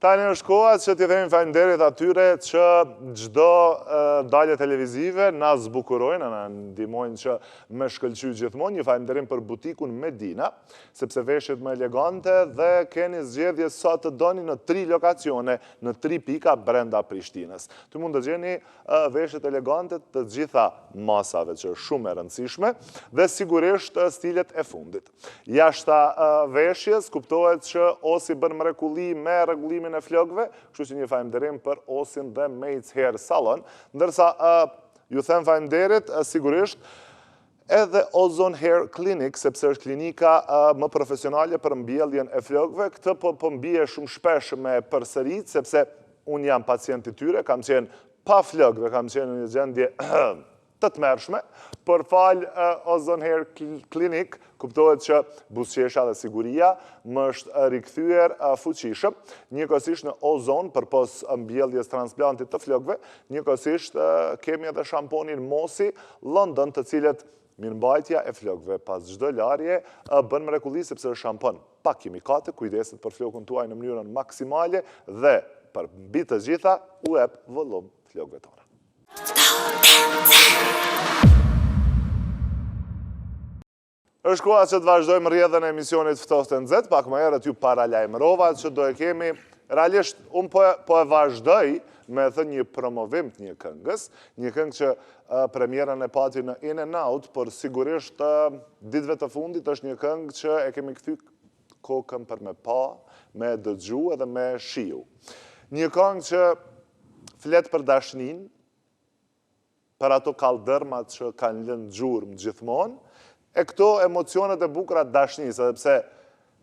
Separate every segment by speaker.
Speaker 1: Tani është koha që t'i themi faleminderit atyre që çdo dalje televizive na zbukurojnë, na ndihmojnë që me shkëlqy gjithmonë. Një falënderim për butikun Medina, sepse veshjet më elegante dhe keni zgjedhje sa të doni në tri lokacione, në tri pika brenda Prishtinës. Aty mund të gjeni veshjet elegante të gjitha masave që është shumë e rëndësishme dhe sigurisht stilet e fundit. Jashta veshjes, kuptohet që Osi bën mrekulli me rregullimin e flokëve, kështu që një falënderim për Osin dhe Mates Hair Salon, ndërsa ju them faleminderit sigurisht edhe Ozone Hair Clinic, sepse është klinika më profesionale për mbjelljen e flokëve, këtë po, po m'bie shumë shpesh me përsërit, sepse unë jam pacient i tyre, kam qenë pa flokë dhe kam qenë në një gjendje të tmerrshme, por falë Ozone Hair Clinic, kuptohet që buzëqeshja dhe siguria më është rikthyer fuqishëm. Njëkohësisht në Ozone, përpos mbjelljes transplantit të flokëve, njëkohësisht kemi edhe shamponin Mosi London, të cilët mirëmbajtja e flokëve pas çdo larje bën mrekulli sepse është shampon pa kimikate, kujdeset për flokun tuaj në mënyrën maksimale dhe për mbi të gjitha u jep volum flokëve tona. Është koha që të vazhdojmë rrjedhën e emisionit Ftohtë e Nxehtë, pak më herët ju paralajmërova që do e kemi realisht unë po e, po e vazhdoj me thënë një promovim të një këngës, një këngë që premierën e pati në In and Out, por sigurisht ditëve të fundit është një këngë që e kemi kthy kokën për me pa, me dëgju edhe me shiju. Një këngë që Flet për dashninë, për ato kalldërmat që kanë lënë gjurmë gjithmonë, e këto emocionet e bukura të dashnisë, edhe pse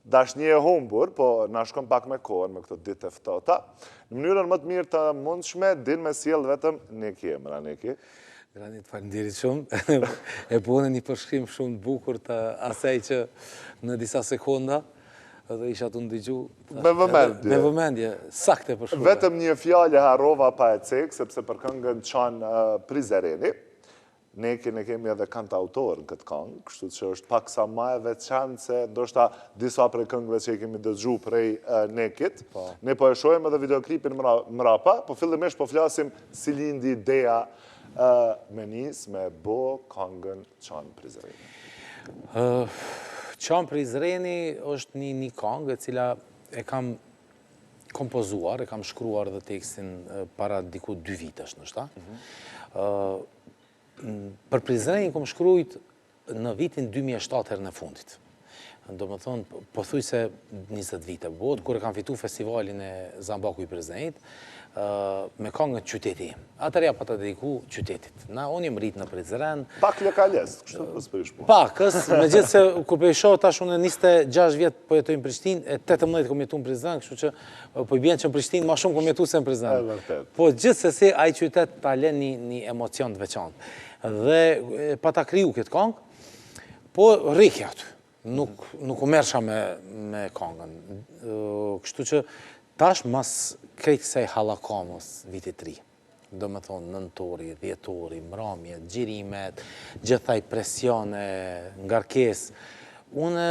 Speaker 1: dashni e humbur, po na shkon pak me kohën me këto ditë të ftohta, në mënyrën më të mirë të mundshme din me sjell vetëm Neki Emra, Neki.
Speaker 2: Granit, faleminderit shumë. E bone një përshkrim shumë të bukur të asaj që në disa sekonda Edhe isha tu ndëgju.
Speaker 1: Me vëmendje.
Speaker 2: Me vëmendje, saktë e
Speaker 1: përshkruar. Vetëm një fjalë e harrova pa e cek, sepse për këngën Qan Prizreni. Nekin e kemi edhe kantautor në këtë këngë, kështu që është paksa ma e veçantë se ndoshta disa prej këngëve që i kemi dëgju prej Nekit. Po. Ne po e shohim edhe videoklipin mrapa, po fillimisht po flasim si lindi ideja me nis me bo këngën Qan Prizreni.
Speaker 2: Qan Prizreni është një një kangë e cila e kam kompozuar, e kam shkruar dhe tekstin para diku dy vitesh, ndoshta. Mhm. Për Prizrenin kom shkrujt në vitin 2007 herën e fundit. Domethonë, pothuajse 20 vite bëhet, kur e kam fitu festivalin e Zambaku i Prizrenit, me kangën Qyteti im. Atëherë ja pata dediku qytetit. Na, unë jam rritë në Prizren.
Speaker 1: Pak lokalist, kështu po s'po
Speaker 2: po. Pakës, megjithëse, kur po i shoh, tash unë 26 vjet po jetoj në Prishtinë, e 18 kom jetu në Prizren, kështu që po i bjen që në Prishtinë ma shumë kom jetu se në Prizren.
Speaker 1: E vërtet.
Speaker 2: Po gjithsesi, ai qytet ta len një, një emocion të veçantë. Dhe pata kriju këtë kangë, Po rrike aty, nuk, nuk u merrsha me, me kangën. Kështu që tash mas krejt kësaj hallakamës vitit të ri, domethonë nëntori, dhjetori, mramje, xhirimet, gjithë ai presion e ngarkesë, unë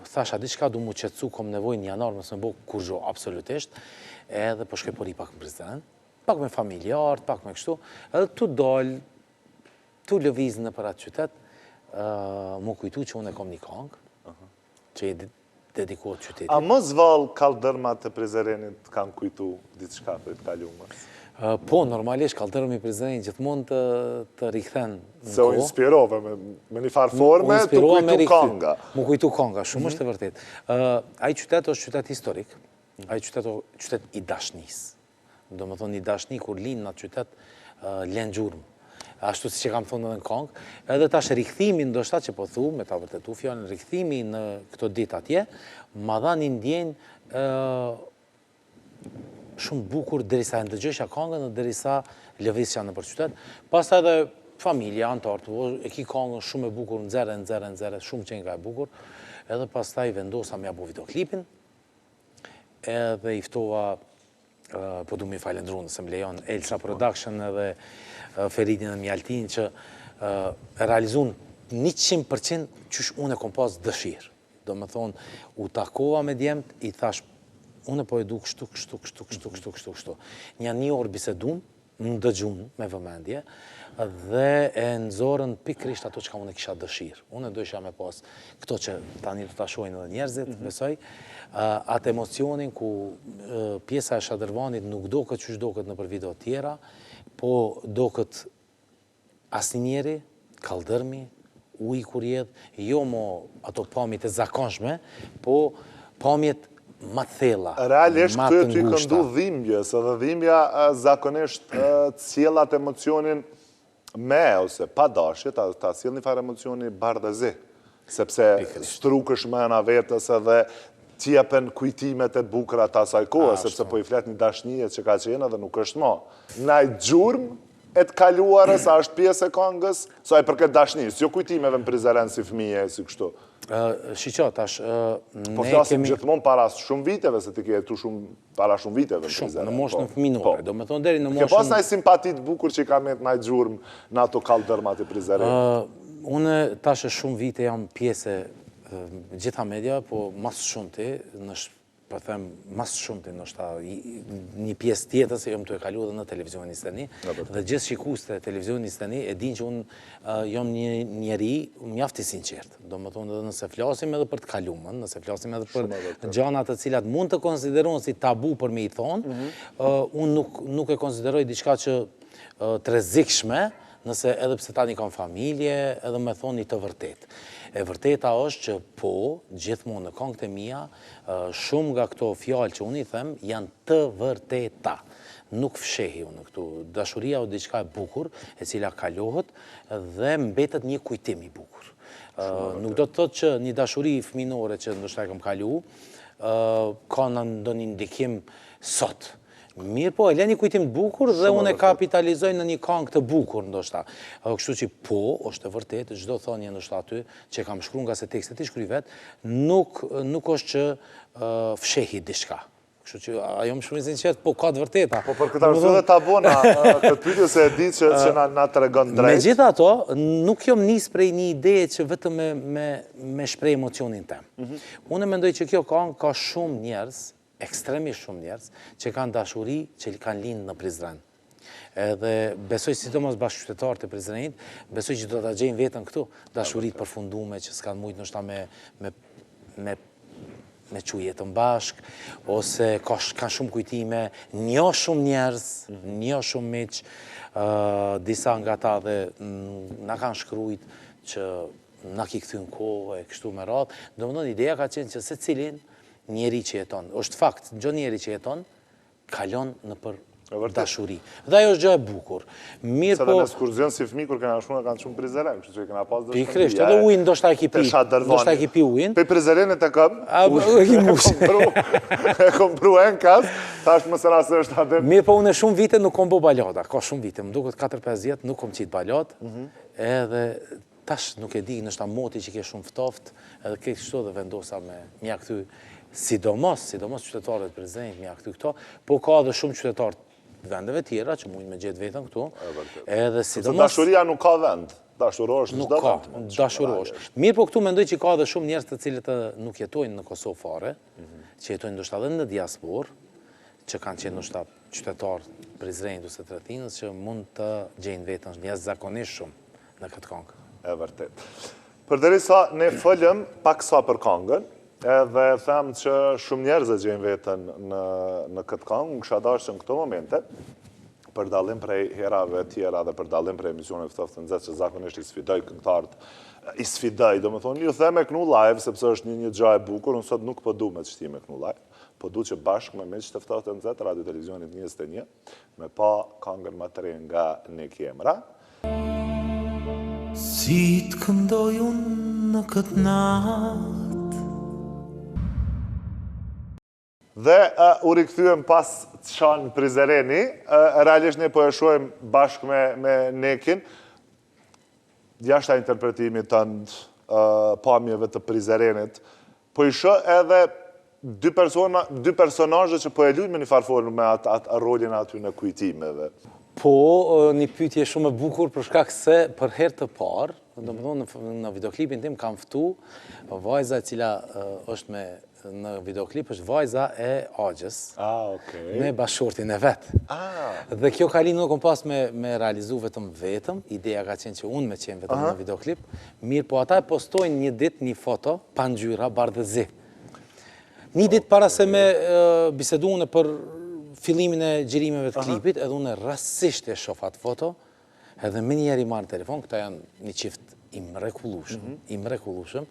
Speaker 2: thasha diçka du mu qetësu, kom nevojë në janar mos me bo kurgjo, absolutisht, edhe po shkoj po rri pak në Prizren, pak me familjarët, pak me kështu, edhe tu dalë, Tu lëviz nëpër atë qytet, m'u kujtu që unë e kom një kangë, që i dedikohet qytetit.
Speaker 1: A mos vallë kalldërmat e Prizrenit kanë kujtu diçka prej të
Speaker 2: kalumes? Po, normalisht, kalldërmi i Prizrenit gjithmonë të, të rikthen në
Speaker 1: kohë. Se u inspirove me, me një farë forme, t'u kujtu kanga.
Speaker 2: M'u kujtu kanga, shumë është e vërtetë. Ai qytet është qytet historik, ai qytet është qytet i dashnisë. Domethonë një dashni kur lind në atë qytet, len gjurmë. Ashtu siç e kam thonë edhe në kangë, edhe tash rikthimi ndoshta që po thu, me ta vërtetu fjalën, rikthimi në këto ditë atje, ma dha një ndjenjë shumë bukur derisa e ndëgjojsha kangën dhe derisa lëvizsha nëpër qytet. Pastaj edhe familja, anëtarët, e ki kangën shumë e bukur, nxerre, nxerre, nxerre, shumë qenka e bukur. Edhe pastaj vendosa me ja bo videoklipin, edhe i ftova po du me i falendru nëse më lejon Elsa Production edhe Feridin dhe Mjaltin që realizun 100% qysh unë e kom pas dëshirë. Domethonë, u takova me djemt, i thash unë po e du kështu, kështu, kështu, kështu, kështu, kështu, kështu. Nja një orë bisedum, më dëgjun me vëmendje, dhe e nxorën pikërisht ato çka unë kisha dëshirë. Unë dojsha me pas këto që tani do ta shohin edhe njerëzit, mhm. besoj, atë emocionin ku pjesa e Shadërvanit nuk doket qysh doket nëpër video tjera, po doket Asnjë njeri, kalldërmi, uji kur rrjedh, jo mo ato pamjet e zakonshme, po pamjet ma të thella,
Speaker 1: Realisht këtu je tu i këndu dhimbjes, edhe dhimbja zakonisht të sjell atë emocionin me ose pa dashje, ta, ta sjell një farë emocioni bardhezi, sepse strukësh mrena vetes edhe t'jepen kujtimet e bukura të asaj kohe, sepse po i flet një dashnije që ka qenë edhe nuk është mo. Naj gjurmë e të kaluarës, a është pjesë e kangës, sa i përket dashnisë, jo kujtimeve në Prizren si fëmijë e si
Speaker 2: kështu. Shiqo, tash,
Speaker 1: ne po flasim gjithmonë para shumë viteve, se ti ke jetu shumë para shumë viteve
Speaker 2: në Prizren. Shumë, në moshën po, fëminore, po. do me thonë deri në moshën...
Speaker 1: Ke pas naj simpati të bukur që i ka met naj gjurmë në ato kalldërmat e
Speaker 2: Prizrenit? Unë tash e shumë vite jam pjesë e gjitha media, po ma së shumti, në po them, ma së shumti, ndoshta një pjesë tjetër, se jom tu e kalu edhe në televizionin 21, dhe gjithë shikuesit e televizionit 21 e din që unë jom një njeri mjaft i sinqert. Domethonë edhe nëse flasim edhe për të kalumën, nëse flasim edhe për gjana të cilat mund të konsiderohen si tabu për me i thonë, mhm. unë nuk, nuk e konsideroj diçka që të rrezikshme, nëse edhe pse tani kam familje, edhe me thonë një të vërtetë. E vërteta është që po, gjithmonë në kangët e mia, shumë nga këto fjalë që unë i them, janë të vërteta. Nuk fshehi unë këtu. Dashuria është diçka e bukur, e cila kalohet dhe mbetet një kujtim i bukur. Nuk do të thotë që një dashuri fëminore që ndoshta e kam kalu, ka ndonjë ndikim sot. Mirëpo, e le një kujtim të bukur dhe unë e kapitalizoj në një kangë të bukur, ndoshta. Kështu që po, është e vërtetë, çdo thënie ndoshta aty, që kam shkru ngase tekstet i shkruj vetë, nuk, nuk është që fshehi diçka. Kështu që ajo më shumë i sinqertë, po ka të vërteta.
Speaker 1: Po për këtë arsye dhe ta bona këtë pyetje se e di që, që na, na tregon drejt.
Speaker 2: Megjithatë, nuk jom nis prej një ideje që vetëm me, me, me shpreh emocionin tem. Mm -hmm. Unë mendoj që kjo kangë ka shumë njerëz ekstremisht shumë njerëz që kanë dashuri që kanë lind në Prizren. Edhe besoj sidomos bashkëqytetarët e Prizrenit, besoj që do ta gjejnë veten këtu, dashuri të përfundume që s'kanë mujt ndoshta me me me me çu jetën bashkë, ose ka, kanë shumë kujtime, njoh shumë njerëz, mhm. njoh shumë miq, disa nga ta dhe mm, na kanë shkrujt që na ki kthy në kohë e kështu me radhë. Domethënë, ideja ka qenë që secilin njeri që jeton, është fakt, çdo njeri që jeton, kalon nëpër dashuri. Dhe ajo është gjë e
Speaker 1: bukur. Mirëpo... Se dhe në ekskurzion si fëmi, kur kena shku, na kanë çu në Prizren, kështu që e kena pas
Speaker 2: dhe Pikërisht, edhe ujin ndoshta e ki pi, ndoshta e ki pi
Speaker 1: ujin. Prej Prizrenit e kam, e kom pru enkas, tash më së rasë është
Speaker 2: adem. Mirëpo, unë shumë vite nuk kom bo balada, ka shumë vite, më duket 4-5 vjet, nuk kom qitë balad, mhm. edhe Tash nuk e di, ndoshta moti që ke shumë ftoft, edhe ke kështu dhe vendosa me m'ia kthy, sidomos, sidomos qytetarët e Prizrenit me ia kthy këto, po ka edhe shumë qytetarë të vendeve tjera që mujnë me gjetë veten këtu.
Speaker 1: Edhe sidomos dashuria nuk ka vend, dashurohesh
Speaker 2: në çdo vend. Nuk ka, dashurohesh. Mirëpo këtu mendoj që ka edhe shumë njerëz të cilët nuk jetojnë në Kosovë fare, mhm. që jetojnë ndoshta edhe në diasporë, që kanë qenë ndoshta qytetarë të Prizrenit ose të rrethinës që mund të gjejnë veten jashtëzakonisht shumë. në këtë
Speaker 1: kangë. E vërtet. Përderisa ne folëm paksa për kangën, edhe them që shumë njerëz e gjejnë veten në, në këtë kangë, unë kisha dashtë që në këto momente, për dallim prej herave tjera dhe për dallim prej emisionit Ftohtë Nxehtë që zakonisht i sfidoj këngëtarët, i sfidoj, domethonë, ju them me knu live, sepse është një një gja e bukur, unë sot nuk po du me të shti me knu live, po du që bashkë me miqtë e Ftohtë Nxehtë, Radio Televizionit 21, me pa kangën ma të re nga Neki Emra.
Speaker 2: Si të këndoj unë në këtë natë.
Speaker 1: Dhe u rikthyem pas T'shan Prizreni, realisht ne po e shohim bashkë me, me Nekin, jashta interpretimit tënd pamjeve të Prizrenit, po i shoh edhe dy persona, dy personazhe që po e luajnë me një farë forme me atë atë rolin aty në kujtimeve.
Speaker 2: Po, një pyetje shumë e bukur për shkak se për herë të parë, domethënë në, në videoklipin tim kam ftu vajza e cila është me në videoklip është vajza e axhës
Speaker 1: ah, okay.
Speaker 2: me bashkëshortin e vet.
Speaker 1: Ah.
Speaker 2: Dhe kjo ka lind, nuk kom pas me, me realizu vetëm vetëm, ideja ka qenë që unë me qenë vetëm në videoklip, mirëpo ata e postojnë një ditë një foto, pa ngjyra, bardhezi. Një ditë para se me bisedu unë për fillimin e xhirimeve të klipit, edhe unë rastësisht e shof atë foto, edhe menjëherë i marr në telefon, këta janë një çift i mrekullueshëm, mhm. i mrekullueshëm,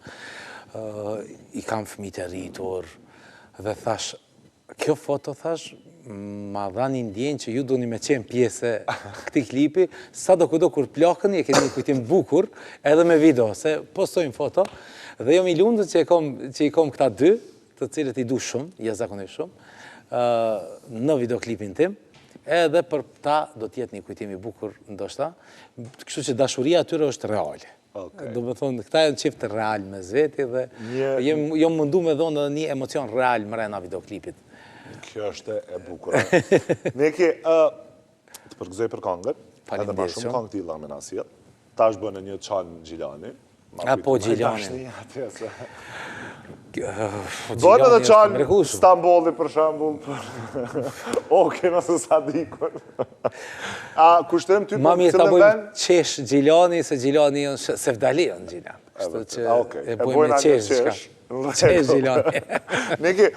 Speaker 2: i kam fëmijët e rritur, dhe thash, kjo foto, thash, ma dha një ndjenjë që ju doni me qenë pjesë e këtij klipi, sado kudo kur plakeni, e keni një kujtim bukur, edhe me video, se postojnë foto, dhe jom i lumtur që, e kom, që i kom këta dy, të cilët i du shumë, jashtëzakonisht shumë, në videoklipin tim, edhe për ta do të jetë një kujtim i bukur, ndoshta, kështu që dashuria e tyre është reale.
Speaker 1: Okay.
Speaker 2: Domethonë, këta janë çift real me veti dhe një... jom mundu me dhonë edhe një emocion real mrena videoklipit.
Speaker 1: Kjo është e bukur. Neki, uh, të përgëzoj për kangën, edhe ma shumë kangë tilla me na sjell. Tash bënë një Çan Gjilani.
Speaker 2: A po Gjilani.
Speaker 1: Bënë edhe Çan Stambolli për shembull. Oke, nëse Sadikun. A kushtrim ty
Speaker 2: për cilën vend? Ma mirë qesh Gjilani, se Gjilani janë sevdali janë Gjilan. Kështu që e bojmë me qesh diçka. Qesh Gjilani.
Speaker 1: Neki,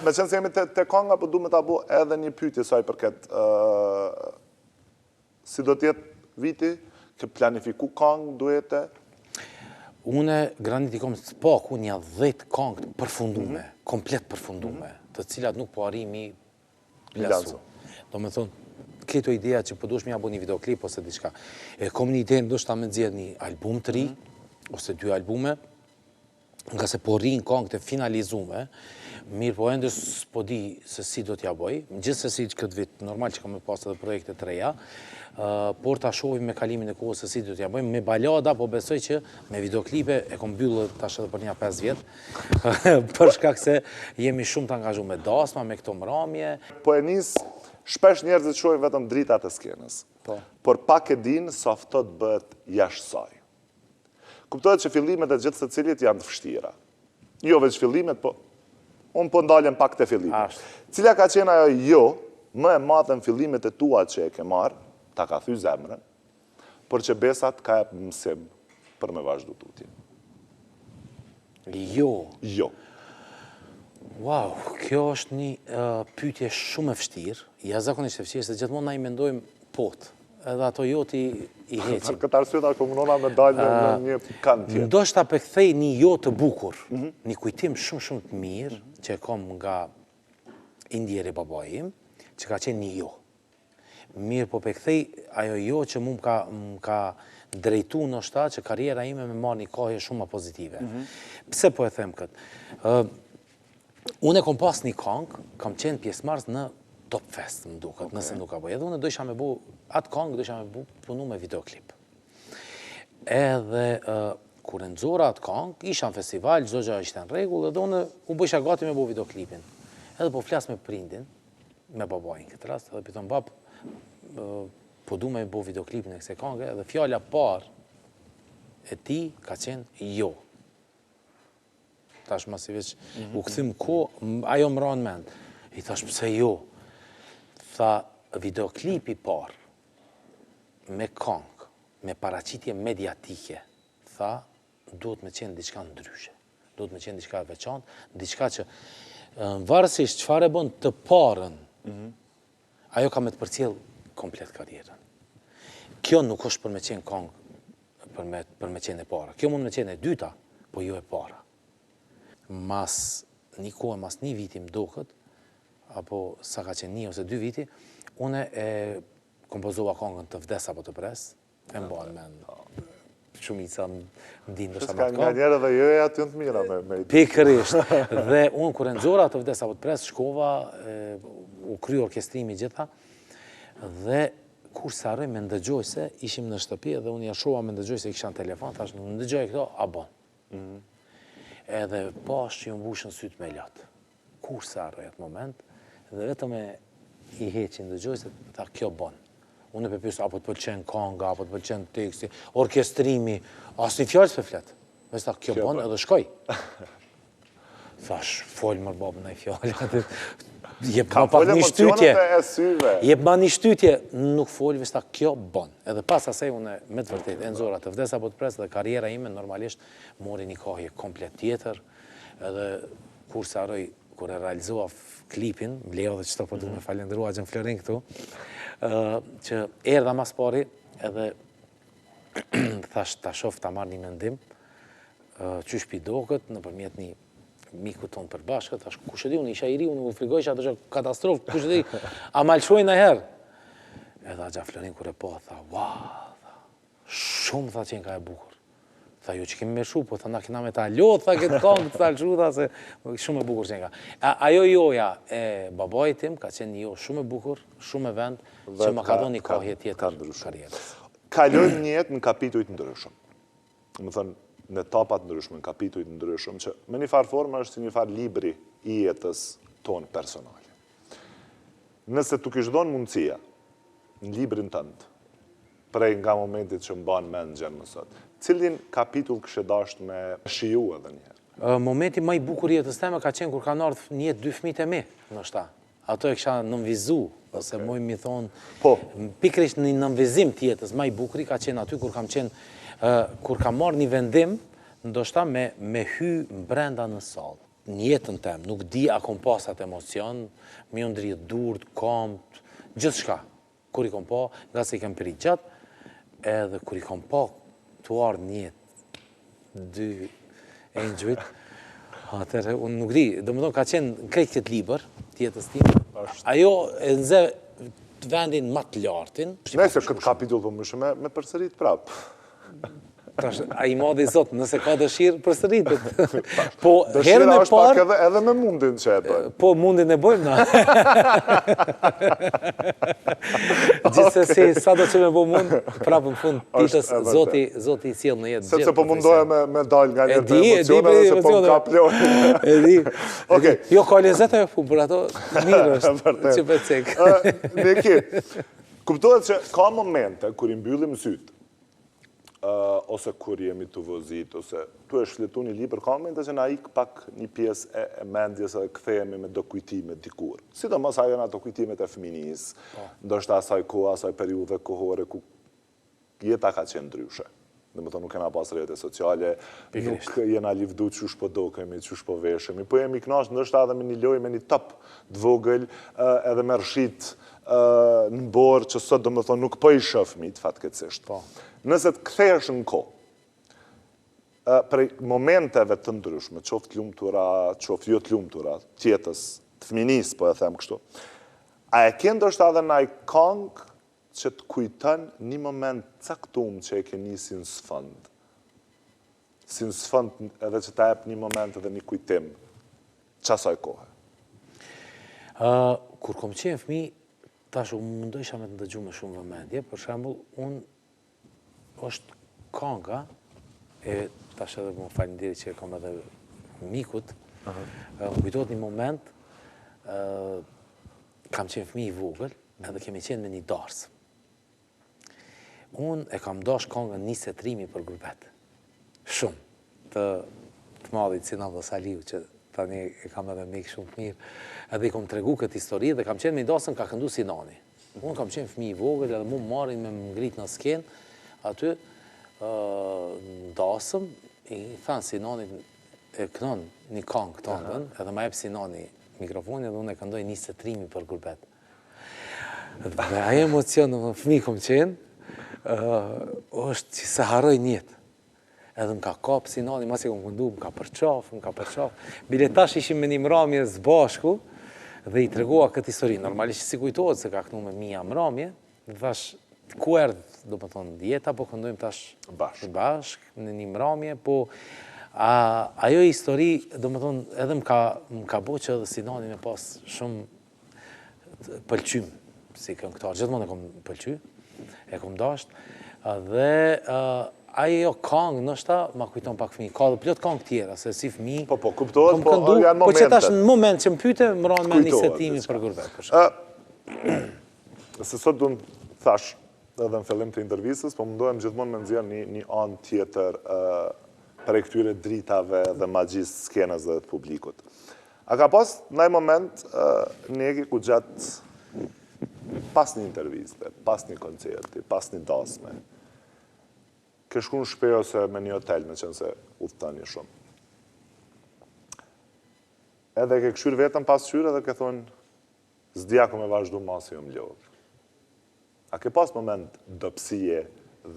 Speaker 1: meqenëse jemi te kanga, po du me ta bo edhe një pyetje sa i përket Si do të jetë viti? Ke planifiku kangë duete?
Speaker 2: Une, Granit i kom së paku nja 10 kangë të përfundume, mm -hmm. komplet përfundume, mm -hmm. të cilat nuk po arri mi lansu. Domethonë, këto ideja që po dush me ja bo një videoklip ose diçka. E kom një ide ndoshta me nxjerr një album të ri, mm -hmm. ose dy albume, ngase po rrinë kangët e finalizume, mirëpo ende s'po di se si do t'ja boj, gjithsesi këtë vit, normal që kam me pas edhe projekte të reja, por ta shohim me kalimin e kohës se si do t'ja bëjmë, me balada, po besoj që me videoklipe e kom mbyllë tash edhe për nja 5 vjet, për shkak se jemi shumë të angazhu me dasma, me këto mramje.
Speaker 1: Po e nis, shpesh njerëzit shohin vetëm dritat e skenës, po. por pak e dinë sa ftohtë bëhet jashtë saj. Kuptohet që fillimet e gjithsecilit janë të vështira. Jo veç fillimet, po unë po ndalem pak te fillimet. Cila ka qenë ajo jo më e madhe në fillimet e tua që e ke marrë, ta ka thy zemrën, por që besa të ka jep mësim për me vazhdu
Speaker 2: tutje? Jo.
Speaker 1: Jo.
Speaker 2: Wow, kjo është një pyetje shumë e vështirë, jashtëzakonisht e vështirë, se gjithmonë na i mendojmë pot. Edhe ato jot i, i heqim.
Speaker 1: Për këtë arsye tash po mundohna me dalë në një kant
Speaker 2: tjetër. Ndoshta pe kthej një jo të bukur, mhm. një kujtim shumë shumë të mirë mhm. që e kom nga i ndjeri babai im, që ka qenë një jo. Mirëpo pe kthej ajo jo që mu më ka, më ka drejtu ndoshta që karriera ime me marrë një kahje shumë ma pozitive. Mm -hmm. Pse po e them këtë? Uh, Unë e kom pas një kangë, kam qenë pjesëmarrës në Top Fest, më duket, okay. nëse nuk gaboj. Edhe unë dojsha me bu, atë kangë dojsha me bu, punu me videoklip. Edhe uh, kur e nxora atë kangë, isha në festival, çdo gjë ishte në rregull, edhe unë u bëjsha gati me bu videoklipin. Edhe po flas me prindin, me babain këtë rast, edhe po i thom bab, po du me bu videoklipin e kësaj kange, edhe fjala parë e tij ka qenë jo. Tash masi veç mhm. u kthym ku, ajo më ra në mend. I thash pse jo? Tha videoklipi i parë me kangë, me paraqitje mediatike, tha duhet me qenë diçka ndryshe. Duhet me qenë diçka e veçantë, diçka që varësisht çfarë e bën të parën, mm ajo ka me të përcjell komplet karrierën. Kjo nuk është për me qenë kangë për me, për me qenë e para. Kjo mund me qenë e dyta, po jo e para. Mas një kohë, mas një viti më duket, apo sa ka qenë një ose dy viti, une e kompozova kangën të vdes apo të pres, e mban mend. Shumica më dinë ndoshta
Speaker 1: me atë kangë. Nganjëherë edhe jo e aty të mira me, me
Speaker 2: Pikërisht. Dhe unë kur e nxora të vdes apo të pres, shkova, e, u kry orkestrimi gjitha, dhe Kurrë s'e harroj me ndëgjojse, ishim në shtëpi edhe unë ia lshova me ndëgjojse i kisha në telefon, thash ndëgjoje këto, a bon. Mm -hmm. Edhe pash që ju mbushën sytë me lot. Kurrë s'e harroj atë moment, dhe vetëm e i heqi ndëgjojse, tha kjo bon. Unë e pe pyes, apo të pëlqen kanga, apo të pëlqen teksti, orkestrimi, asnjë fjalë s'pe flet. Veç tha, kjo, kjo bon, edhe shkoj. Thash, fol mër babë naj fjalë, jepma pak një shtytje. Jepma një shtytje, nuk fol, veç tha kjo bon. Edhe pas asaj unë me të vërtetë, e nxora të vdes apo të pres dhe karriera ime normalisht mori një kahje komplet tjetër, edhe kurrë s'e harroj, kur e realizova klipin, më lejo edhe qëto po du me falenderu Axhën Florin këtu, që erdha mas pari edhe thash ta shof ta marr një mendim, qysh p'i doket nëpërmjet një miku tonë përbashkët, thash kush e di, unë isha i ri, unë u frigojsha, thosha katastrofë, kush e di, a ma lëshojnë najherë? Edhe Axha Florin kur e pa, tha, ua, tha, shumë tha qenka e bukur. Tha, jo që kemi me lshu, po tha, na kena me ta lodhë, tha, këtë kongë të ta lshu, tha, se shumë e bukur qenka. A, ajo joja e babait tim ka qenë një jo shumë e bukur, shumë e vend, që ma ka dhënë një kahje tjetër karrierës.
Speaker 1: Kalojmë një jetë në kapituj të ndryshëm. Domethënë, në etapa të ndryshme, në kapituj të ndryshëm, që me një farë forme është si një farë libri i jetës tonë personale. Nëse t'u kish dhonë mundësia në librin tënd, prej nga momentit që mban mend gjer më sot, cilin kapitull kishe dashtë me shiju edhe një
Speaker 2: herë? Momenti ma i bukur i jetës teme ka qenë kur kanë ardhë në jetë dy fëmijët e mi, ndoshta. Ato e kisha nënvizu, ose okay. muj mi thonë, po. pikërisht një nënvizim të jetës ma i bukuri ka qenë aty kur kam qenë, kur kam marrë një vendim, ndoshta me, me hy brenda në sallë. Në jetën tem, nuk di a kom pas atë emocion, m'u ndridh durt, komt, gjithçka. Kur i kom pa, ngase i kam prit gjatë, edhe kur i kom pa tu ardhë në jetë dy engjujt, atëherë unë nuk di, domethonë ka qenë në krejt këtë libër të jetës time, ajo e nxë vendin ma të lartin.
Speaker 1: Nëse këtë kapitull po mujshe me, me përsërit prapë.
Speaker 2: Tash, a i madhi Zot, nëse ka dëshirë, përsëritet. Po, herën e parë...
Speaker 1: Edhe, edhe me mundin që e
Speaker 2: bëjmë. Po, mundin e bëjmë, na. Gjithsesi, sado që me bo mund, prapë në fund ditës, Zoti, Zoti i sjell në jetë
Speaker 1: gjithë. Sepse po mundohem me, me dalë nga një të emocione dhe se po më kaplojnë.
Speaker 2: E di. Okej. Jo, ka lezet ajo punë, për ato mirë është, që për
Speaker 1: cek. Neki, kuptohet që ka momente kur i mbyllim sytë, ose kur jemi tu vozit, ose tu e shfletu një libër, ka momente që na ik pak një pjesë e, e mendjes edhe kthehemi me do kujtime dikur. Sidomos ajo janë ato kujtimet e fëminisë, po. ndoshta asaj kohe, asaj periudhe kohore ku jeta ka qenë ndryshe. Domethonë, nuk kena pas rrjete sociale, nuk jena livdu qysh po dokemi, qysh po veshemi, po jemi knaqë ndoshta edhe me një lojë, me një top të vogël, edhe me rrshit në borë që sot domethonë nuk po i shoh fëmijët fatkeqësisht. Po. Nëse të kthehesh në kohë, prej momenteve të ndryshme, qoftë të lumtura, qoftë jo të lumtura, të jetës, të fëminisë, po e them kështu, a e ke ndoshta edhe naj kangë që të kujton një moment caktum që e ke ni si në sfond? Si në sfond edhe që ta jep një moment edhe një kujtim qasaj kohe?
Speaker 2: Kur kom qenë fëmi, tash u mundojsha me të ndëgju me shumë vëmendje, për shembull, unë është kanga, e tash edhe më faleminderit që e kam edhe mikut, më kujtohet një moment, kam qenë fëmi i vogël, edhe kemi qenë me një darsë. Unë e kam dash kangën Nise trimi për gurbet. Shumë. Të, të madhit Sinan Saliu, që tani e kam edhe mik shumë të mirë. Edhe i kom tregu këtë histori dhe kam qenë me dasën ka këndu Sinani. Unë kam qenë fëmijë i vogël edhe mu marrin me më ngrit në skenë, aty, në dasëm, i thanë Sinanit, e kënon një kangë tëndën, edhe ma jep Sinani mikrofonin dhe unë e këndoj Nise trimi për gurbet. Dhe ai emocion, në fëmijë kom qenë, është që s'e harroj n'jetë. Edhe më ka kapë Sinani, masi kom këndu, më ka përqaf, më ka përqaf. Bile tash ishim me një mramje së bashku, dhe i tregova këtë histori. Normalisht s'i kujtohet se ka kënu me mija mramje, dhe thash, ku erdhë, domethonë, jeta, po këndojmë tash bashkë, bashk, në një mramje, po a, ajo histori, domethonë, edhe më ka, më ka bo që edhe Sinani me pas shumë pëlqym si këngëtar, gjithmonë e kom pëlqy, e kom dasht, dhe ajo kangë ndoshta ma kujton pak fëmijë, ka dhe plot kangë tjera, se si fëmijë,
Speaker 1: po, po, kuptohet, po, këndu,
Speaker 2: janë momente. Po që tash në moment që më pyte, më ra n'men Nise trimi për gurbet,
Speaker 1: për shembull. Se sot unë thash, edhe në fillim të intervistës, po mundohem gjithmonë me nxjerr një, një anë tjetër. prej këtyre dritave dhe magjisë së skenës dhe të publikut. A ka pas naj moment Neki ku gjatë pas një interviste, pas një koncerti, pas një dasme, ke shku në shpi ose në një hotel, meqenëse udhëtoni shumë. Edhe ke kqyrë veten n'pasqyrë edhe ke thonë, s'di a kom me vazhdu ma se jom lodhë. A ke pas moment dobësie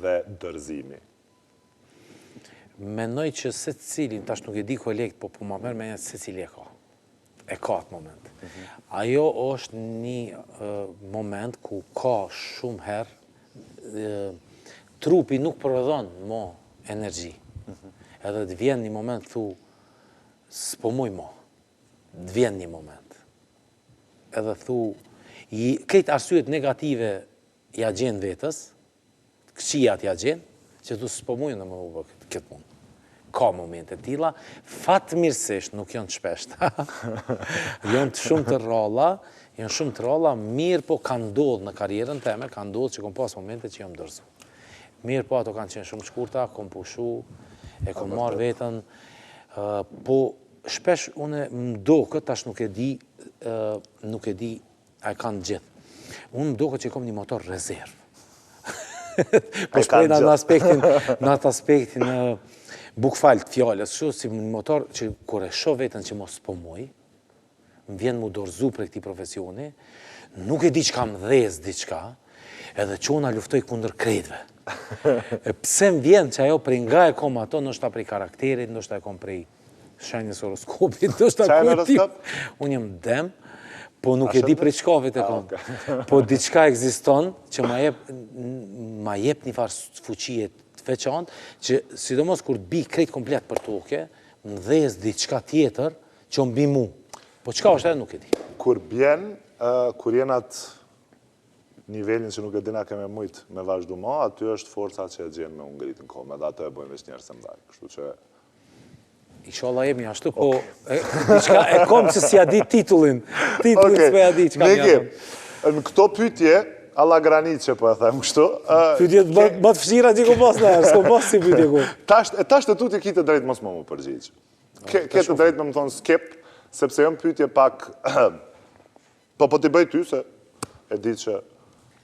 Speaker 1: dhe dorëzimi?
Speaker 2: Mendoj që secilin, tash nuk e di kolegët, po po ma merr menja secili e ka. E ka atë moment. Mhm. Ajo është një moment ku ka shumë herë trupi nuk prodhon mo energji. Mhm. Edhe të vjen një moment thu, s'po muj mo. Të vjen një moment. Edhe thu, krejt arsyet negative ja gjen vetes, të këqijat ja gjen, që thu s'po muj unë me u bë këtë punë. Ka momente të tilla, fatmirësisht nuk janë të shpeshta. Janë të shumë të rralla, janë shumë të rralla, mirëpo ka ndodhë në karrierën teme, ka ndodhë që kom pas momente që jam dorëzu. Mirëpo ato kanë qenë shumë të shkurta, kom pushu, e kom marrë veten, po shpesh unë më doket, tash nuk e di, nuk e di A e kanë gjithë. Unë më doket që e kom një motor rezervë. Po shprehna në aspektin, në atë aspektin bukfal të fjalës, kështu si një motor që kur e shoh veten që mo s'po muj, më vjen mu dorëzu prej këtij profesioni, nuk e di çka më dhez diçka, edhe çona luftoj kundër krejtve. E pse më vjen që ajo prej nga e kom ato, ndoshta prej karakterit, ndoshta e kom prej shenjës horoskopit, ndoshta ku e di. Unë jam dem, po nuk e di prej çkafit e kom. Po diçka ekziston që ma jep, ma jep një farë fuqie të veçantë, që sidomos kur të bi krejt komplet për toke, më dhez diçka tjetër që më bi mu. Po çka është edhe nuk e di.
Speaker 1: Kur bjen, kur je n'atë nivelin që nuk e din a ke me mujt me vazhdu ma, aty është forca që e gjen me u ngrit në komë, edhe ato e bojnë veç njerëz të mdhaj. Kështu që
Speaker 2: Inshallah jemi ashtu, po diçka e kom që s'ja di titullin. Titullin s'po ja di çka
Speaker 1: më jam. Në këto pyetje, alla graniqe po e them kështu.
Speaker 2: Pyetjet më të vështira që kom pas në, s'kom pas si pyetje ku.
Speaker 1: Tash tash të tutje ki të drejtë mos më m'u përgjigj. Ke ke të drejtë me më thonë skip, sepse janë pyetje pak Po po t'i bëj ty se e di që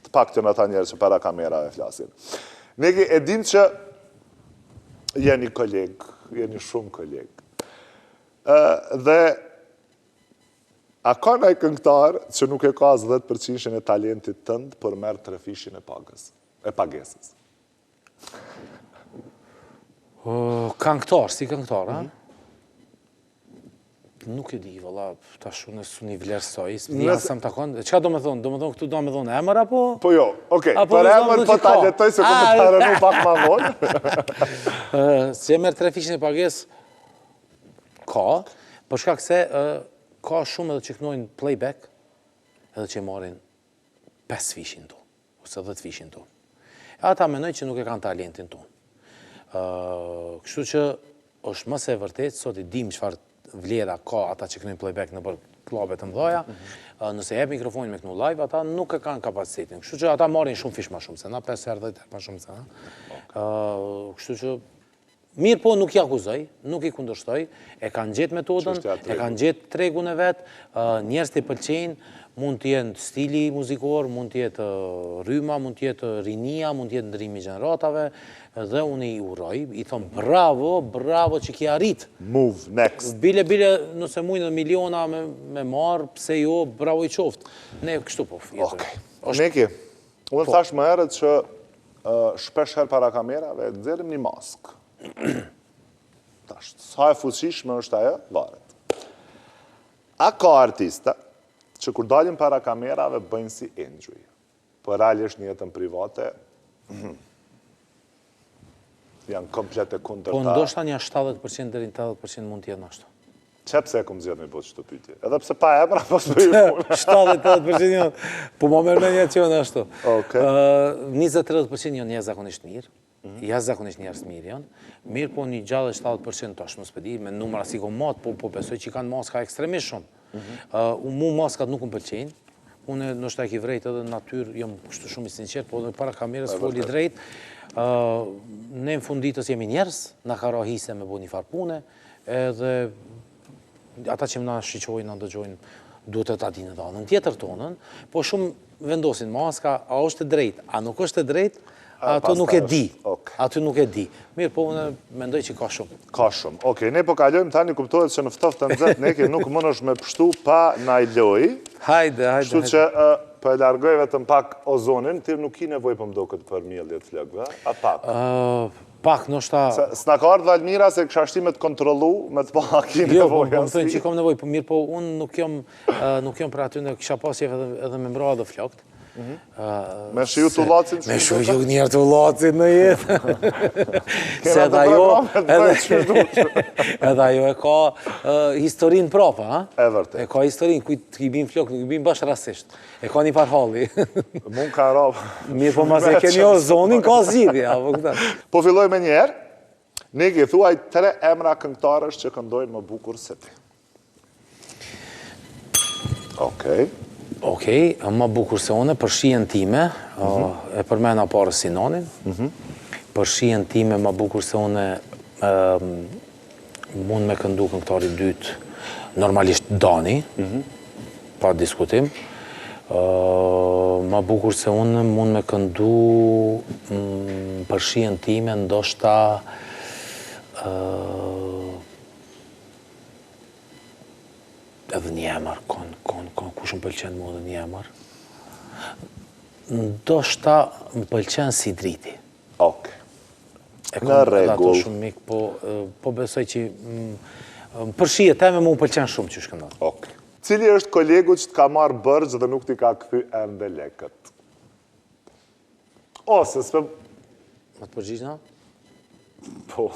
Speaker 1: të paktën ata njerëz që para kamerave flasin. Neki e dim që jeni koleg, jeni shumë koleg. Ë dhe a ka naj këngëtar që nuk e ka as 10% e talentit tënd, por merr trefishin e pagës, e pagesës?
Speaker 2: Këngëtar, si këngëtar, a? Mhm. Nuk e di, valla, tash unë s'un i vlerësoj, s'di as sa më takon. Çka do me thonë? Do me thonë këtu do me thonë emër, apo?
Speaker 1: Po jo, okej, për emër po ta letoj se ku më të rënu pak ma vonë.
Speaker 2: Si e merr trefishin e pagesë, ka, për shkak se ka shumë edhe që knojnë playback, edhe që marrin pesëfishin tonë. ose dhjetëfishin tonë. E ata mendoj që nuk e kanë talentin tonë. Kështu që është më se e vërtetë, sot i dim çfarë vlera ka ata që knojnë playback nëpër klabe të mëdha, mhm. nëse jep mikrofonin me knu live, ata nuk e kanë kapacitetin. Kështu që ata marrin shumë fish ma shumë se na, 5 herë, 10 herë ma shumë se na. Kështu që Mirëpo nuk i akuzoj, nuk i kundërshtoj, e kanë gjetë metodën, e kanë gjetë tregun e vet, njerëzit i pëlqejnë, mund të jenë stili muzikor, mund të jetë rryma, mund të jetë rinia, mund të jetë ndërrimi i gjeneratave, dhe unë i uroj, i thom bravo, bravo që ki arrit.
Speaker 1: Move, next.
Speaker 2: Bile, bile, nëse mujnë dhe miliona me, me marrë, pse jo, bravo i qoftë. Ne kështu po,
Speaker 1: jetojmë. Okej. Neki, unë po. thashë më herët që Shpesh herë para kamerave nxjerrim një maskë. Tash, sa e fuqishme është ajo, varet. A ka artista që kur dalin para kamerave bëjnë si engjuj, po realisht në jetën private janë komplet e kundërta.
Speaker 2: Po ndoshta një 70% deri në 80% mund të jenë ashtu.
Speaker 1: Qe pse e kom zgjedh me bo qëto pyetje. Edhe pse pa emra, po s'po i
Speaker 2: punë. 70-80% janë. Po ma merr menja që janë ashtu. Okej. 20-30% janë jashtëzakonisht mirë. Mhm. Jashtëzakonisht njerëz mirë janë. Mirë po një 60-70% tash mos po di me numra s'i kom mat, po po besoj që kanë maska ekstremisht shumë. Mm -hmm. Mu maskat nuk më pëlqejnë. Unë ndoshta e ki vrejt edhe në natyrë, jam kështu shumë i sinqert, po edhe para kamerës foli drejt. Ne në fund ditës jemi njerëz, na ka ra hise me bo një farë pune, edhe ata që na shiqojnë, na dëgjojnë, duhet të ta dinë edhe anën tjetër tonën, po shumë vendosin maska, a është e drejtë, a nuk është e drejtë, ato nuk e di, aty nuk e di. Mirë, po unë mendoj që ka shumë.
Speaker 1: Ka shumë, okej, ne po kalojmë tani kuptohet që në ftoft e nxehtë ne ke nuk mundesh me pshtu pa naj lojë.
Speaker 2: Hajde, hajde.
Speaker 1: Kështu që po e largoj vetëm pak ozonin, ti nuk ki nevojë po më doket për mjellje të flokëve, a
Speaker 2: pak? Pak, ndoshta...
Speaker 1: S'na ka ardhë Valmira se kisha shti me të kontrollu, me të pa a ki
Speaker 2: jo, po, nevojë. Jo, po më thënë që kom nevojë, po mirë, po unë nuk jam, nuk jam për aty, në kisha pas qef edhe, edhe me mra edhe flokt.
Speaker 1: Mhm. Me shiju tullacin?
Speaker 2: Me shiju njëherë tullacin në jetë. Se edhe ajo, edhe ajo e ka historinë prapa, ha?
Speaker 1: E vërtet.
Speaker 2: E ka historinë, kujt i bin flokët, nuk i bin bash rastisht. E ka një farë halli.
Speaker 1: Mund ka
Speaker 2: rabë. Mirë, po masi e keni ozonin, ka zgjidhje, apo këta.
Speaker 1: Po filloj me njëherë, Neki, thuaj tre emra këngëtarësh që këndojnë më bukur se ti. Okej.
Speaker 2: Okej, më bukur se une, për shijen time, mhm. e përmena parë Sinanin, mhm. për shijen time më bukur se une, Mund me këndu këngëtari i dytë, normalisht Dani, mhm. pa diskutim. Ma bukur se unë mund me këndu mm, për shijen time, ndoshta edhe një emër, kon, kon, kon, kush më pëlqen mu edhe një emër. Ndoshta më pëlqen Sidriti.
Speaker 1: Okej. E kam
Speaker 2: edhe ato shumë mik, po, po besoj që për shije teme mu më pëlqen shumë qysh këndon.
Speaker 1: Okej. Cili është kolegu që të ka marrë borxh dhe nuk t'i ka kthy ende lekët? Ose, s'pe...
Speaker 2: Me të përgjigjna?
Speaker 1: Po.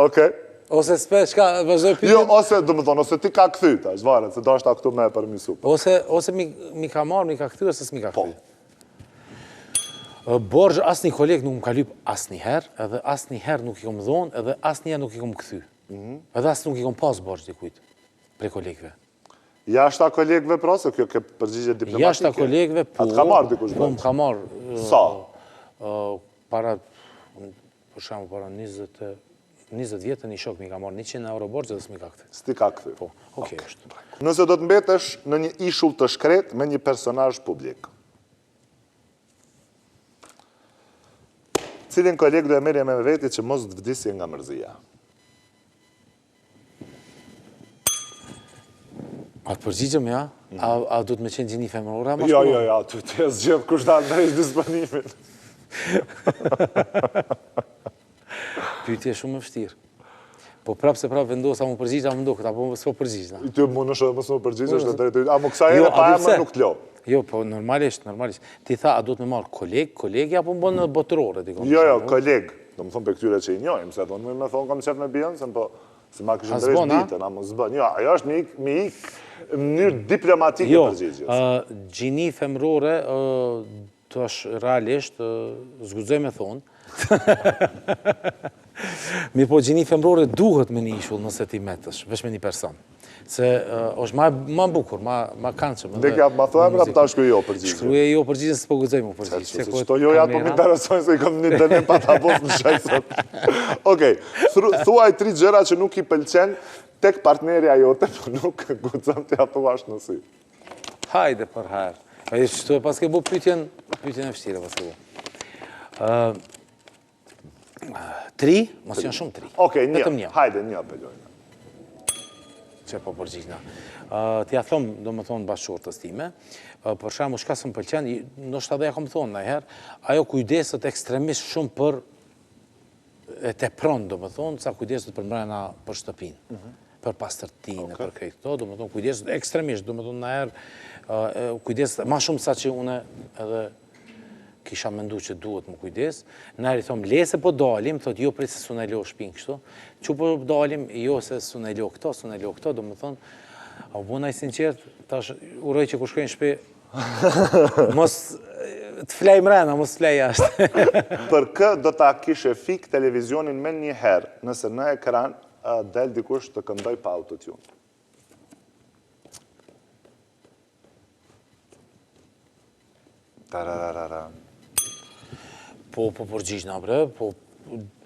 Speaker 1: Okej.
Speaker 2: Ose s'pe, shka, vazhdoj
Speaker 1: pyetjen? Jo, ose, domethonë, ose t'i ka kthy, tash, varet, se dashta këtu me e përmisu.
Speaker 2: Ose, ose mi, mi ka marrë, mi ka kthy, ose s'mi ka po. kthy. Borxh asnjë koleg nuk më ka lyp asnjëherë, edhe asnjëherë nuk i kom dhonë, edhe asnjëherë nuk i kom kthy. Mhm. Edhe as nuk i kom pas borxh dikujt prej kolegëve.
Speaker 1: Jashta kolegëve pra, se kjo ke përgjigje diplomatike?
Speaker 2: Jashta kolegëve, po.
Speaker 1: A të ka marrë dikush
Speaker 2: borxh? Po, më ka marrë.
Speaker 1: Sa?
Speaker 2: Para, për shembull, para 20, 20 vjetë një shok m'i ka marrë 100 euro borxh dhe s'm'i ka
Speaker 1: kthy. S't'i ka kthy?
Speaker 2: Po, okej është.
Speaker 1: Nëse do të mbetesh në një ishull të shkretë me një personazh publik, cilin koleg do e merrje me veti që mos të vdisje nga mërzia?
Speaker 2: A të përgjigjem, ja? A, a duhet me qenë gjini femërore, a
Speaker 1: Jo, jo, jo, ti ti e zgjedh kush ta ndreq disponimin.
Speaker 2: Pyetje shumë e vështirë. Po prapë se prapë vendosa m'u përgjigj, a më duket, apo s'po përgjigj.
Speaker 1: Ti mundesh edhe mos m'u përgjigj, është e drejtë. A më kësaj here jo, pa emër nuk të
Speaker 2: lo. Jo, po normalisht, normalisht. Ti tha, a duhet me marrë koleg, kolegi, apo më bënë botërore?
Speaker 1: Jo, jo, koleg. Domethonë prej këtyre që i njohim, se thonë me thonë kam qef me Beyoncé, po se ma kishin ndreq ditën, a mos bën. Jo, ajo është me ik, me ik në mënyrë diplomatike
Speaker 2: jo, përgjigjes. Jo, gjini femërore, tash realisht, s'guxoj me thonë. Mirëpo gjini femërore duhet me një ishull nëse ti metësh, veç me një person. Se është ma, ma bukur, ma, ma kandshëm.
Speaker 1: Dhe kja, ma thua emra, po ta shkruj jo
Speaker 2: përgjigjen. Shkruje jo përgjigjen, s'po guxoj m'u
Speaker 1: përgjigj. Se Qëto jo ja po më interesojnë se i kam një dënim pa ta bos në shesët. Okej, thuaj tri gjëra që nuk i pëlqen tek partnerja jote, po nuk guxon t'ia thuash në sy.
Speaker 2: Hajde për herë. A i qëtu e paske bo pyetjen, pyetjen e vështirë paske bo. Tri? Mos janë shumë
Speaker 1: tri. Okej, një. Vetëm një. Hajde, një apelojnë.
Speaker 2: Që po përgjigjna. T'ja thom, domethonë, bashkëshortës time, për shembull, shka s'më pëlqen, ndoshta dhe ja kom thonë najherë, ajo kujdeset ekstremisht shumë për e tepron, domethonë, sa kujdeset për mrena për shtëpinë. Mhm. Për pastërtinë, për krejt këto, domethonë, kujdeset ekstremisht, domethonë, najherë, kujdeset ma shumë sa që une edhe kisha mendu që duhet m'u kujdes, najherë i thom, le se po dalim, thot, jo prit se s'un e lo shpinë kështu, që po dalim, jo se s'un e lo këto, s'un e lo këto, domethonë, a u bona i sinqert, tash uroj që kur shkoj në shpi, mos të flej mrena, mos të flej
Speaker 1: jashtë. Për kë do ta kishe fik televizionin menjëherë, nëse në ekran del dikush të këndoj pa autotune? Tarararara.
Speaker 2: Po, po përgjigjna bre, po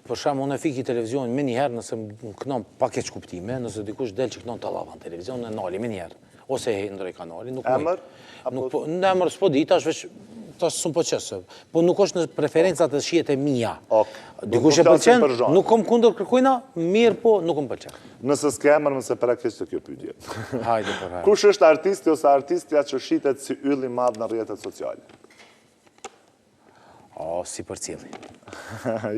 Speaker 2: për shembull unë e fiki televizionin menjëherë nëse më kënon pa keqkuptime, nëse dikush del që kënon tallava në televizion, e nali menjëherë. Ose e ndroj kanalin, nuk
Speaker 1: Emër?
Speaker 2: Nuk po, në emër s'po di, tash veç tash s'm po qesë. Po nuk është në preferencat e shijet e mia.
Speaker 1: Ok.
Speaker 2: Dikush e pëlqen, nuk kom kundër kërkujna, mirë po nuk më pëlqen.
Speaker 1: Nëse s'ke emër, mos e prek hiç te kjo pyetje.
Speaker 2: Hajde për hajde.
Speaker 1: Kush është artisti ose artistja që shitet si yll i madh në rrjetet sociale?
Speaker 2: O, s'i përcjelli.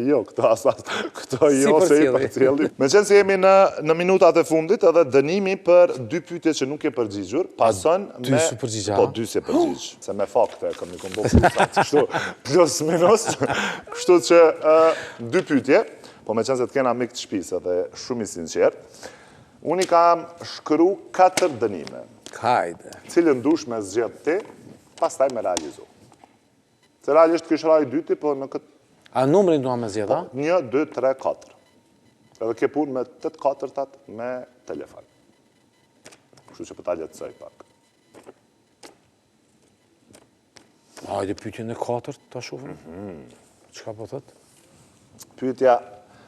Speaker 1: jo, këto as as, këto jo se i përcjelli. Meqenëse jemi në, në minutat e fundit edhe dënimi për dy pyetje që nuk je përgjigjur, pason me...
Speaker 2: Dy s'u përgjigja?
Speaker 1: Po, dy s'je përgjigj. Se me fakte, kam i kom bo kështu, plus minus, kështu që dy pyetje, po meqenëse të kena mik të shpisë edhe shumë i sinqertë, unë i kam shkru katër dënime.
Speaker 2: Hajde.
Speaker 1: Cilën dush me zgjedh ti, pastaj me realizu. Se realisht kish ra i dyti, po në këtë...
Speaker 2: A numrin dua me zgjedh, a?
Speaker 1: Po, 1, 2, 3, 4. Edhe ke punë me të katërtat me telefon. Kështu që po ta lehtësoj pak.
Speaker 2: Hajde pyetjen e katërt, ta shohim. Mm -hmm. Çka po thot?
Speaker 1: Pyetja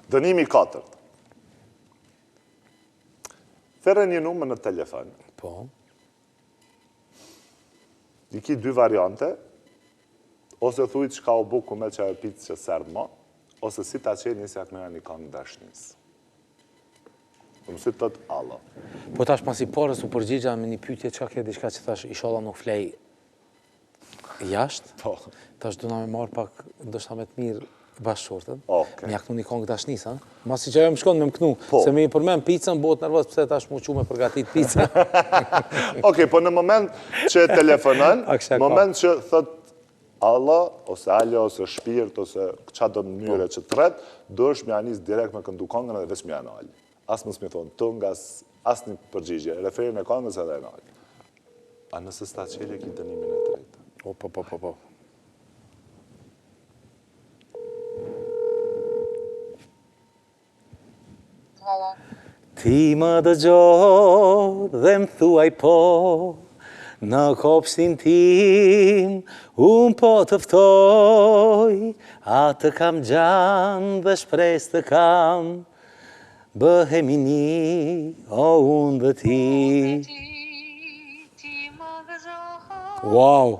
Speaker 1: dënimi i katërt. Thërret një numër në telefon.
Speaker 2: Po.
Speaker 1: I ki dy variante, ose thuj çka u bo ku me qajo picë që s'erdh mo, ose si ta qenë nisja kënoja një kangë dashnis. Më si të thotë allo.
Speaker 2: Po tash pasi parës u përgjigja me një pyetje çka ke diçka që thash ishalla nuk flej jashtë.
Speaker 1: Po.
Speaker 2: Tash do na me marr pak ndoshta me të mirë bashkëshorten.
Speaker 1: Okej.
Speaker 2: Me ja knu një kongë dashnis, a? Masi që ajo më shkon me më knu,
Speaker 1: po.
Speaker 2: se me i përmend picën, bëhet nervoz pse tash mu çu me përgatit picën.
Speaker 1: Okej, po në moment që telefonon, moment që thot Allo, ose alo, ose shpirt, ose ça do mënyre po. që thërret, duhesh me ja nis direkt me këndu kongën edhe veç me ja nalë. As mos me thonë tung, as, as një përgjigje, refrenin e kongës edhe e nalë. A nëse s'ta çel e ki dënimin e tretë?
Speaker 2: O, po, po, po, po. Ti më dëgjo dhe më thuaj po Në kopshtin tim unë po të ftoj Atë kam xhan dhe shpresë të kam Bëhemi një o unë dhe ti Wow!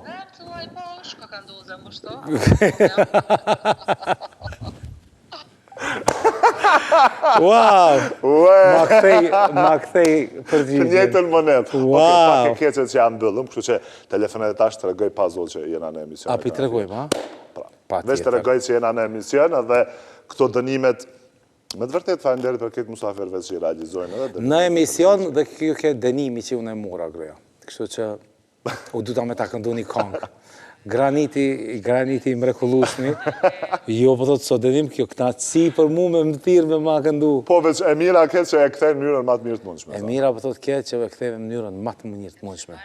Speaker 2: Wow! Ma kthej, ma kthej përgjigjen.
Speaker 1: Të njëjtën monetë.
Speaker 2: Wow!
Speaker 1: Okej, pak e keqe që ja mbyllëm, kështu që telefonoj tash tregoj pa zor që jena në emision.
Speaker 2: A pi tregojmë, a?
Speaker 1: Pra. Veç tregoj që jena në emision edhe këto dënimet Me të vërtetë faleminderit për këtë musafirëve që i realizojnë edhe
Speaker 2: dënimet. Në emision dhe kjo ke dënimi që unë e mora gruja. Kështu që U duta me ta këndu një kongë. Graniti, graniti i mrekullueshmi. Jo, po thotë, s'o dënim kjo, knaqësi për mu me më thirrë me ma këndu.
Speaker 1: Po, veç e mira ke që e kthe në mënyrën ma të mirë të
Speaker 2: mundshme. E mira, po thotë, ke që e kthe në mënyrën ma të mirë të mundshme.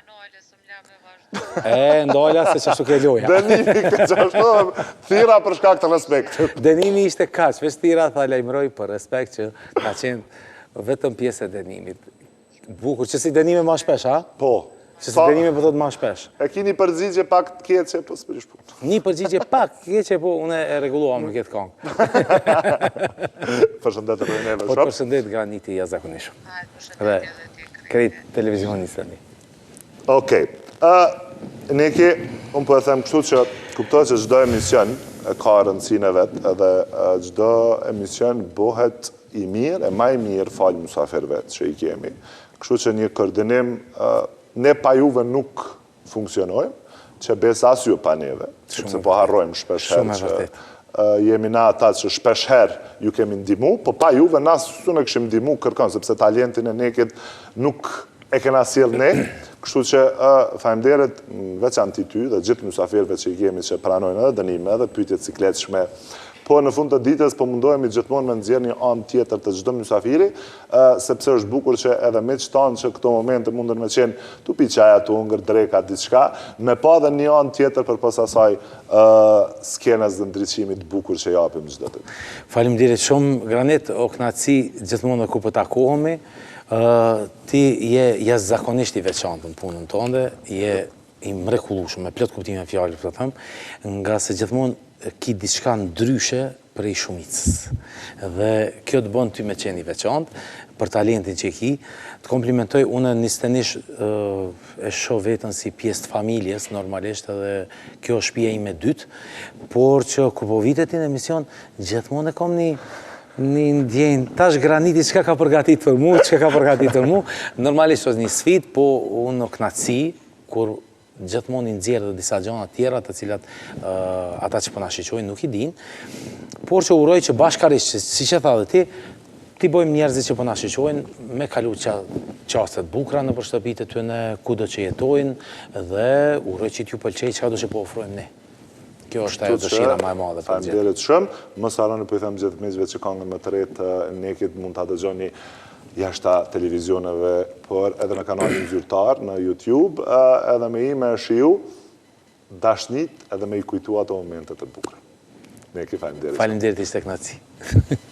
Speaker 2: E, ndola se qashtu ke loja.
Speaker 1: Dënimi ke qashtu, thirra për shkak të respektit.
Speaker 2: Dënimi ishte kaq, veç thirra tha lajmëroj për respekt që ka qenë vetëm pjesë e dënimit. Bukur, që si dënime ma shpesh, a?
Speaker 1: Po.
Speaker 2: Që si dënime po thotë ma shpesh.
Speaker 1: E ki një përgjigje pak të keqe, po s'prish
Speaker 2: punë. Një përgjigje pak të keqe, po unë e rregullova me këtë kongë.
Speaker 1: Përshëndet edhe neve
Speaker 2: Po të përshëndet Graniti jashtëzakonisht. Dhe krejt televizioni së një.
Speaker 1: Okej. Neki, unë po e them kështu që kuptoj që çdo emision ka rëndësinë e vet edhe çdo emision bëhet i mirë e ma i mirë falë mysafirëve që i kemi. Kështu që një koordinim, ne pa juve nuk funksionojmë, që besa as ju pa neve, sepse po harrojmë shpesh herë që jemi na ata që shpesh herë ju kemi ndihmu, po pa juve na s'un e kishim ndihmu kërkon, sepse talentin e Nekit nuk e kena sjell ne, kështu që faleminderit në veçanti ty dhe gjithë mysafirëve që i kemi që pranojnë edhe dënime edhe pyetje të sikletshme. Po në fund të ditës po mundohemi gjithmonë me nxjerrë një anë tjetër të çdo mysafiri, sepse është bukur që edhe miqtë tanë që këto momente munden me qenë tu pi çaja, tu hëngër dreka, diçka, me pa dhe një anë tjetër përpos asaj skenës dhe ndriçimit të bukur që japim çdo
Speaker 2: ditë. Faleminderit shumë Granit, o kënaqësi gjithmonë kur po takohemi. Ti je jashtëzakonisht i veçantë në punën tënde, je. i mrekullueshëm, me plot kuptimin e fjalës, po them, ngase gjithmonë ki diçka ndryshe prej shumicës. Dhe kjo të bën ty me qenë i veçantë, për talentin që ki. Të komplimentoj, unë njëstenish e shoh veten si pjesë të familjes, normalisht, edhe kjo është shtëpia ime e dytë, por që kur po vite ti në emision, gjithmonë e kam një një ndjenjë, tash Graniti çka ka përgatit për mu, çka ka përgatit për mu, normalisht është një sfidë, po unë në knaqësi, kur gjithmonë i nxjerr dhe disa gjana tjera të cilat ata që po na shiqojnë nuk i dinë, por që uroj që bashkarisht, siç e tha dhe ti, t'i bojmë njerëzit që po na shiqojnë me kalu çaste të bukura nëpër shtëpitë e tyne, kudo që jetojnë, dhe uroj që t'ju pëlqej çkado që po ofrojmë ne. Kjo është ajo dëshira ma e madhe për
Speaker 1: gjithë. Faleminderit shumë. Mos harroni po i them gjithë miqve që kangën më të re të Nekit mund ta dëgjoni jashta televizioneve, por edhe në kanalin zyrtar në YouTube, edhe me i me shiju dashnit edhe me i kujtu ato momente të bukura. Neki, faleminderit.
Speaker 2: Faleminderit, ishte kënaqësi.